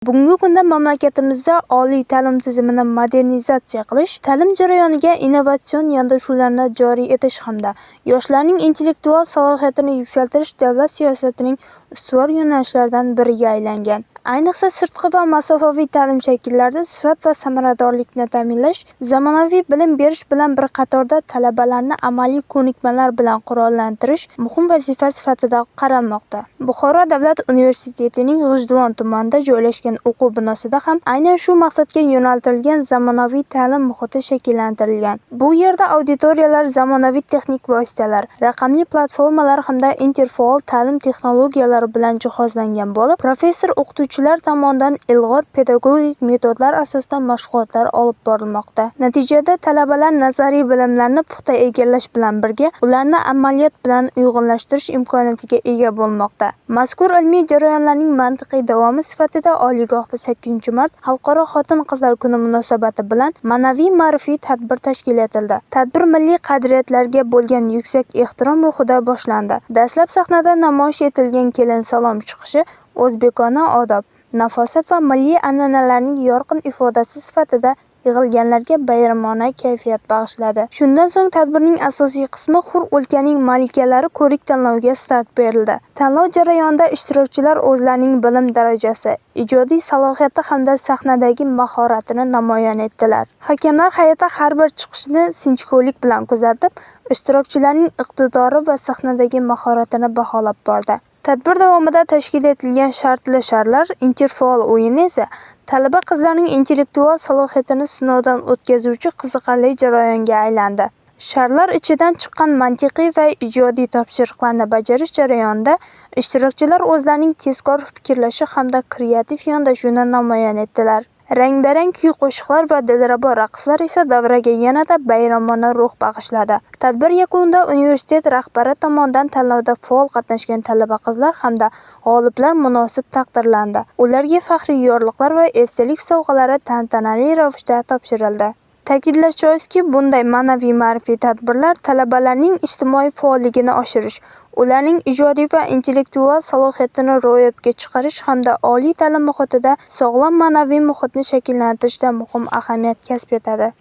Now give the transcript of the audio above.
Bugungi kunda mamlakatimizda oliy ta'lim tizimini modernizatsiya qilish, ta'lim jarayoniga innovatsion yondashuvlarni joriy etish hamda yoshlarning intellektual salohiyatini yuksaltirish davlat siyosatining ustuvor yo'nalishlaridan biriga aylangan. Ayniqsa, sirtqi va masofaviy ta'lim shakllarida sifat va samaradorlikni ta'minlash, zamonaviy bilim berish bilan bir qatorda talabalarni amaliy ko'nikmalar bilan qurollantirish muhim vazifa sifatida qaralmoqda. Buxoro davlat universitetining G'ijduvon tumanida joylashgan o'quv binosida ham aynan shu maqsadga yo'naltirilgan zamonaviy ta'lim muhiti shakllantirilgan. Bu yerda auditoriyalar zamonaviy texnik vositalar, raqamli platformalar hamda interfaol ta'lim texnologiyalari bilan jihozlangan bo'lib, professor o'qituvchilar tomonidan ilg'or pedagogik metodlar asosida mashg'ulotlar olib borilmoqda. Natijada talabalar nazariy bilimlarni puxta egallash bilan birga, ularni amaliyot bilan uyg'unlashtirish imkoniyatiga ega bo'lmoqda. Mazkur ilmiy jarayonlarning mantiqiy davomi sifatida oliygohda 8-mart Xalqaro xotin-qizlar kuni munosabati bilan ma'naviy-ma'rifiy tadbir tashkil etildi. Tadbir milliy qadriyatlarga bo'lgan yuksak ehtirom ruhida boshlandi. Dastlab sahnada namoyish etilgan kelin salom chiqishi o'zbekona odob, nafosat va milliy an'analarning yorqin ifodasi sifatida yig'ilganlarga bayramona kayfiyat bag'ishladi. Shundan so'ng tadbirning asosiy qismi Hur o'lkaning malikalari ko'rik tanloviga start berildi. Tanlov jarayonida ishtirokchilar o'zlarining bilim darajasi, ijodiy salohiyati hamda sahnadagi mahoratini namoyon etdilar. Hakamlar hay'ati har bir chiqishni sinchkovlik bilan kuzatib, ishtirokchilarning iqtidori va sahnadagi mahoratini baholab bordi. Tadbir davomida tashkil etilgan shartli sharlar interfaol o'yini esa talaba qizlarning intellektual salohiyatini sinovdan o'tkazuvchi qiziqarli jarayonga aylandi. Sharlar ichidan chiqqan mantiqiy va ijodiy topshiriqlarni bajarish jarayonida ishtirokchilar o'zlarining tezkor fikrlashi hamda kreativ yondashuvini namoyon etdilar. Rang-barang kuy-qo'shiqlar va dilrabo raqslar esa davraga yanada bayramona ruh bag'ishladi. Tadbir yakunida universitet rahbari tomonidan tanlovda faol qatnashgan talaba qizlar hamda g'oliblar munosib taqdirlandi. Ularga faxriy yorliqlar va esdalik sovg'alari tantanali ravishda topshirildi. Ta'kidlash joizki, bunday ma'naviy-ma'rifiy tadbirlar talabalarning ijtimoiy faolligini oshirish, ularning ijodiy va intellektual salohiyatini ro'yobga chiqarish hamda oliy ta'lim muhitida sog'lom ma'naviy muhitni shakllantirishda muhim ahamiyat kasb etadi.